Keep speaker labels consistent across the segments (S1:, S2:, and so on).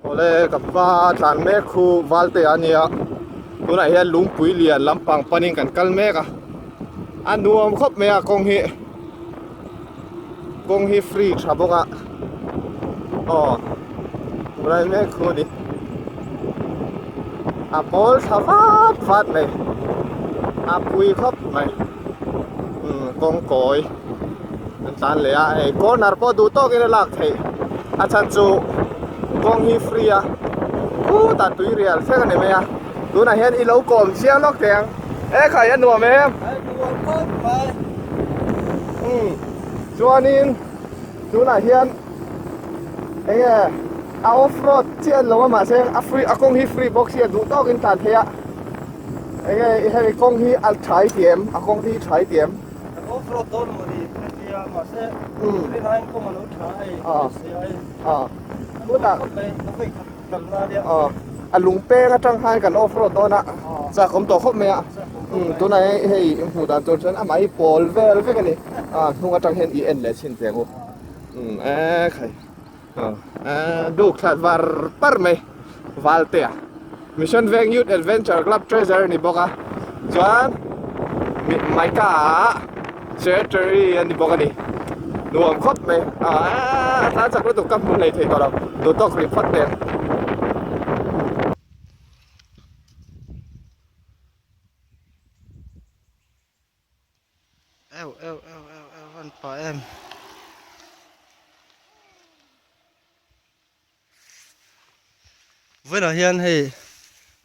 S1: Awle ka pa tlan mek khu Valte a nia tunah hian lungpui lian lampang panin kan kal mek a a nuam khawp mai a kawng hi kawng hi free tha bawk a aw tunlai mek khu a ni a pawl tha vat vat mai a pui khawp mai umm kawng kawi. An tlan leh a hei corner pawh duh tawkin a lak theih a chhan chu kawng hi free a khutah tui rial thleng a ni mai a tunah hian i lo kawm chiang lawk thei ang e khai a nuam em umm chuanin tunah hian enge a off road chiah a ni lo a mahse a free a kawng hi free bawk sia duh tawkin tlan thei a enge hemi kawng hi a tha i ti em a kawng hi tha i ti em.
S2: Kan off road dawn maw ni ka tia mahse rin aiin kawng a lo tha a hei sia hei
S1: tunah
S2: ka vawi khat kalna ania
S1: a lung peng atang khan kan off road dawn a chak awm tawh khawp mai a tunah hei hmuh dan tur chuan amah hi pawl vel vek a ni hnung atang hian i en leh chhin teh ang u e khai. Duk thlat var par mai Valtea Mission Veng Youth Adventure Club Treasurer a ni bawk a chuan Maika ah Secretary a ni bawk a ni nuam khawp mai aaa a tlan chak lutuk ka hmu hlei thei tawh lo duh tawk rih phawt nen.
S2: Eu eu eu eu eu an pah em. Vawiinah hian hei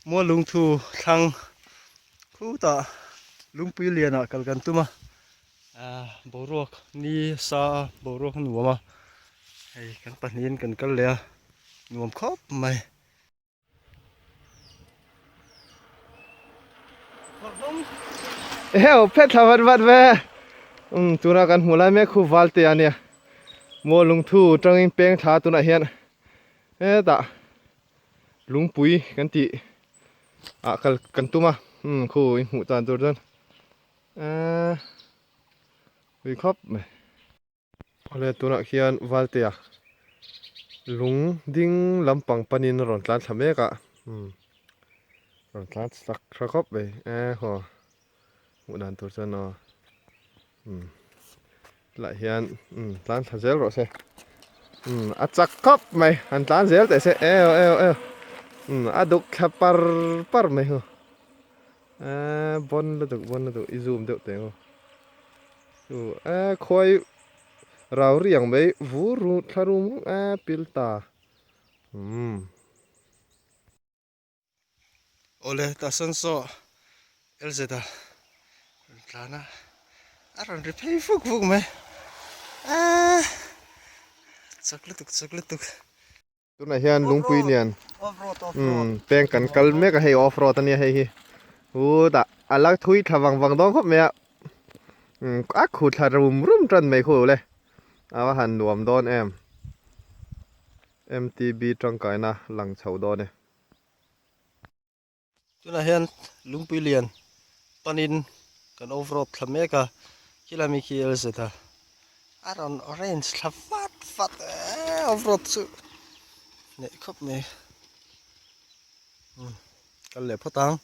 S2: mual lungthu thlang khutah lungpui lianah kal kan tum a ah boruak ni sa a boruak a nuam a hei kan pahnihin kan kal leh a nuam khawp mai.
S1: Heo phet thla vat vat ve um tuna kan hmuh lai mek khu Valte ania maw lungthu tangin peng thla tunah hian hetah lungpui kan tih ah kal kan tum a um khu in hmuh tan tur chuan eee pui khawp mai. Awle tunah khian Valtea lung ding lampang panin a rawn tlan thla mek a umm rawn tlan chak tha khawp mai e haw hmuh dan tur chuan aw umm tilai hian umm tlan thla zel rawh se umm a chak khawp mai han tlan zel teh se eo eo eo umm a duk thla par par mai haw eee bawn lutuk bawn lutuk i zoom deuh teh ang aw. Chu e khuai rau riang mai vur ru thla rum rum e pil ta umm.
S2: Awle tah sawn saw LZ a rawn tlan a a rawn ri phei fuk fuk mai eee chak lutuk chak lutuk.
S1: Tunah hian lungpui lian umm peng kan kal mek a hei off road ania hei hi hutah a la thui thla vang vang dawn khawp mai a umm a khu thla rum rum tan mai khu le a va han nuam dawn em M_T_B tangkaina lang chho dawn e.
S2: Tunah hian lungpui lian panin kan off road thla mek a khilai mi khi LZ a a rawn orange thla vat vat eee off road chu hneh khawp mai umm kal leh phawt ang.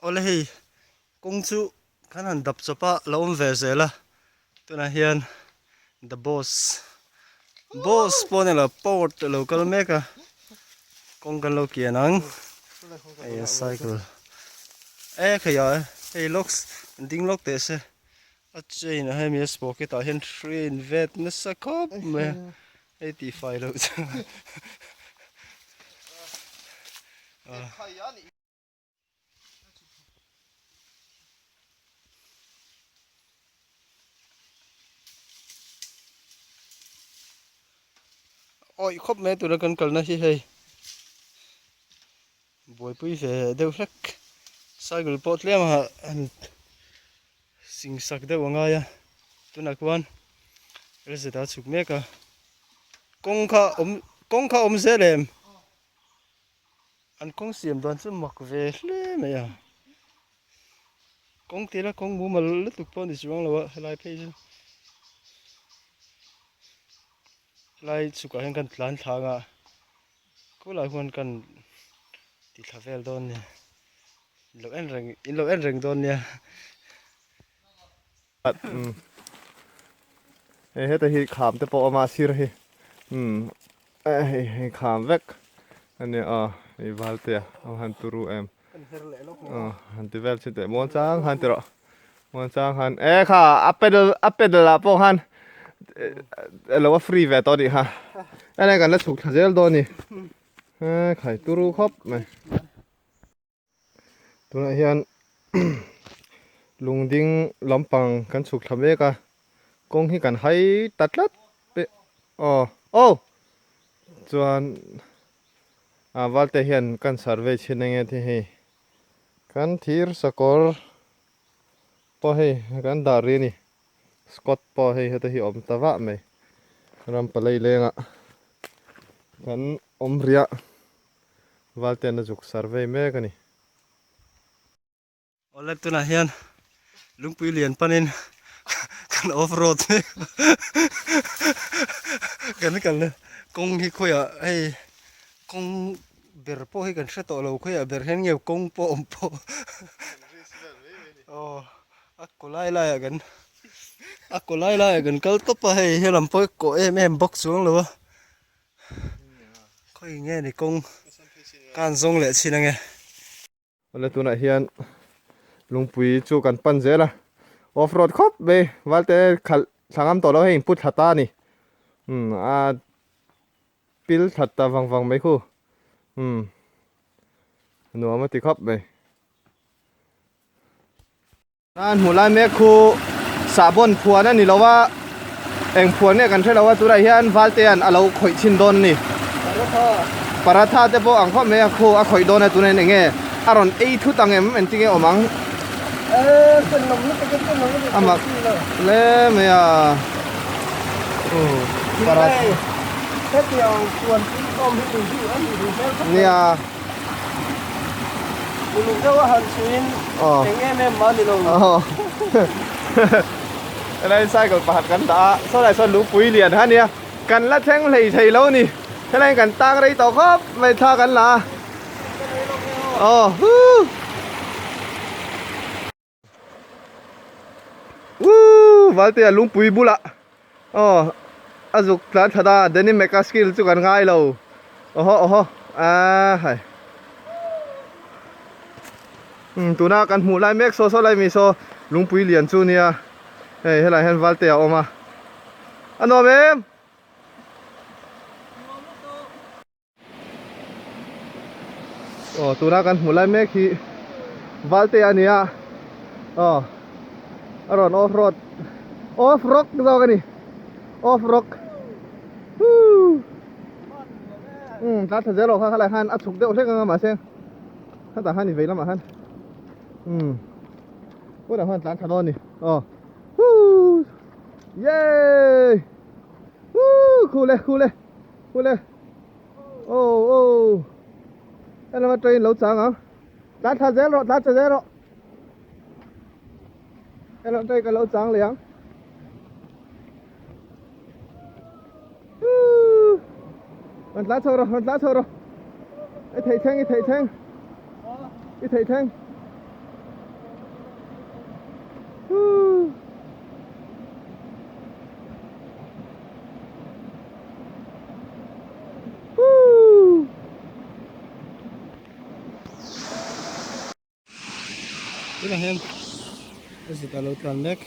S2: Awle hei kawng chu kan han dap chawp a lo awm ve zel a tunah hian the boss boss pawh ni lo port a lo kal mek a kawng kan lo kian ang hei a cycle e khei ah hei locks an ding lawk teh se a chain ah hemi a sprocket ah hian hri a in vet nasa khawp mai a hei tih fai loh chu. Awi khawp mai tuna kan kalna hi hei buaipui ve deuh hlek cycle pawh tlem a han sing sak deuh a ngai a tunah khuan lzet a chhuk mek a kawng kha awm kawng kha awm zel em. An kawng siam dan chu mak ve hle mai a. Kawng tila kawng mumal lutuk pawh a ni chuang lo a helai phei chu. Helai chhukah hian kan tlan thla anga khulai huan kan ti thla vel dawn nia. In lo en reng in lo en reng dawn nia.
S1: Hei heta hi kham te pawh a awm a sir hi umm hei hei kham vek a nia aw hei Valtea a han turu em aw han ti vel chhin teh muang chang han ti rawh muang chang han e kha a pedal a pedal ah pawh khan alo a free ve tawh a nih kha helai kan la chhuk thla zel dawn a ni he khai turu khawp mai. Tunah hian lungding lampang kan chhuk thla mek a, kawng hi kan hai ta tlat pek aw aw chuan ah valte hian kan survey chhin enge ti hei kan thir sakawr pawh hei kan dah rih a ni Scott pawh hei heta hi awm ta vah mai ram palei lengah kan awm riah. Valtean a zuk survey mek a ni.
S2: Awle tunah hian lungpui lian panin kan off road mek kan kalna kawng hi khawiah hei kawng ber pawh hi kan hre tawh lo khawiah ber hian nge kawng pawh awm pawh aw a kaw lai laiah kan a kaw lai laiah kan kal tawp a hei helam pawh hi kaw em em bawk chuang lo a. Khawi nge ni kawng kan zawng leh chin ange.
S1: Awle tunah hian lungpui chu kan pan zel a, off road khawp mai valte khalh thla ngam tawh lo hei input thla ta a ni. Umm a pil that ta vang vang mai khu. Umm nuam a ti khawp mai. An hmuh lai mek khu sahbawn phuan a ni lo a, eng phuan nge kan hre lo a, tunah hian Valtea'n a lo khawih chhin dawn a ni. Paratha te pawh ang khawp mai a khu a khawih dawn a, tunah hian eng nge a rawn ei thut ang em engtin nge awm ang? A mak hle mai a, paratha. Nia.
S2: Uluk deuh a han chhuiin eng em em mah a ni lo.
S1: Helai cycle pakhat kan dah a, sawlai sawn lungpui lian kha a nia, kan la thleng hlei thei lo a ni. Helaiin kan tang rei tawh khawp mai thla kan la a. Aw huu. Woo Valtea lungpui bulah aw a zuk tlan that a Danny McCaskill chu kan ngai lo awhaw awhaw aa hai um tuna kan hmuh lai mek saw saw lai mi saw lungpui lian chu nia hei helai hian Valtea a awm a a nuam em. Aw tuna kan hmuh lai mek hi Valte a ni a aw a rawn off road off rock zawk a ni off rock huu um tlan thla zel aw kha khalai khan a chhuk deuh hlek anga mahse khatah khan i vei lamah khan um hunah khan tlan thla dawn a ni aw huu yay huu khule khule khule. Aw aw helama train lo chang ang tlan thla zel rawh tlan thla zel rawh helama train ka lo chang leh ang rawn tlan chho rawh rawn tlan chho rawh i thei thleng i thei thleng i thei thleng
S2: Tunah hian a zuk a lo tlan mek.